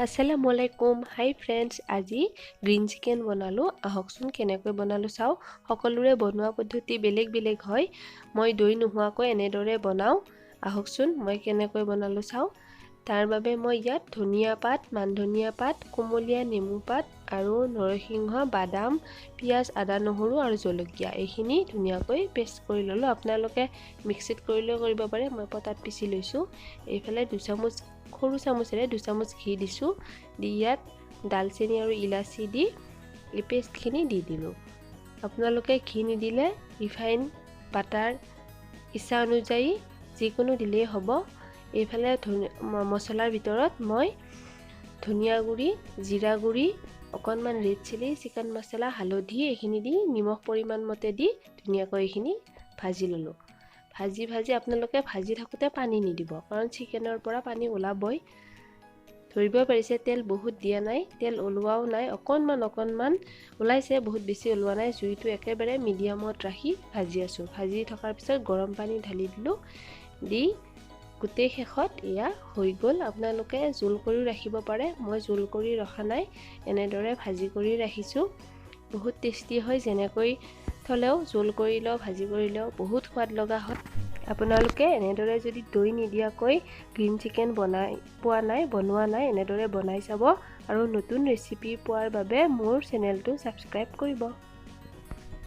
আসসালামু আলাইকুম, হাই ফ্ৰেণ্ডছ। আজি গ্ৰীণ চিকেন বনালোঁ। আহকচোন কেনেকৈ বনালোঁ চাওঁ। সকলোৰে বনোৱা পদ্ধতি বেলেগ বেলেগ হয়। মই দৈ নোহোৱাকৈ এনেদৰে বনাওঁ। আহকচোন মই কেনেকৈ বনালোঁ চাওঁ। তাৰ বাবে মই ইয়াত ধনিয়া পাত, মান ধনিয়া পাত, কুমলীয়া নেমু পাত আৰু নৰসিংহ, বাদাম, পিঁয়াজ, আদা, নহৰু আৰু জলকীয়া এইখিনি ধুনীয়াকৈ পেষ্ট কৰি ল'লোঁ। আপোনালোকে মিক্সিত কৰিলেও কৰিব পাৰে, মই পটাত পিচি লৈছোঁ। এইফালে দুচামুচ, সৰু চামুচেৰে দুচামুচ ঘি দিছোঁ। দি ইয়াত ডালচেনি আৰু ইলাচি দি এই পেষ্টখিনি দি দিলোঁ। আপোনালোকে ঘি নিদিলে ৰিফাইন, বাটাৰ ইচ্ছা অনুযায়ী যিকোনো দিলেই হ'ব। এইফালে মছলাৰ ভিতৰত মই ধনিয়া গুড়ি, জিৰা গুড়ি, অকণমান ৰেড চিলি, চিকেন মছলা, হালধি এইখিনি দি নিমখ পৰিমাণ মতে দি ধুনীয়াকৈ এইখিনি ভাজি ল'লোঁ। ভাজি ভাজি আপোনালোকে ভাজি থাকোঁতে পানী নিদিব, কাৰণ চিকেনৰ পৰা পানী ওলাবই। ধৰিব পাৰিছে তেল বহুত দিয়া নাই, তেল ওলোৱাও নাই, অকণমান অকণমান ওলাইছে, বহুত বেছি ওলোৱা নাই। জুইটো একেবাৰে মিডিয়ামত ৰাখি ভাজি আছোঁ। ভাজি থকাৰ পিছত গৰম পানী ঢালি দিলোঁ। দি গোটেই শেষত এয়া হৈ গ'ল। আপোনালোকে জোল কৰিও ৰাখিব পাৰে, মই জোল কৰি ৰখা নাই, এনেদৰে ভাজি কৰি ৰাখিছোঁ। বহুত টেষ্টি হয়, যেনেকৈ থ'লেও, জোল কৰিলেও, ভাজি কৰিলেও বহুত সোৱাদ লগা হয়। আপোনালোকে এনেদৰে যদি দৈ নিদিয়াকৈ গ্ৰীণ চিকেন বনাই পোৱা নাই, বনোৱা নাই, এনেদৰে বনাই চাব আৰু নতুন ৰেচিপি পোৱাৰ বাবে মোৰ চেনেলটো ছাবস্ক্ৰাইব কৰিব।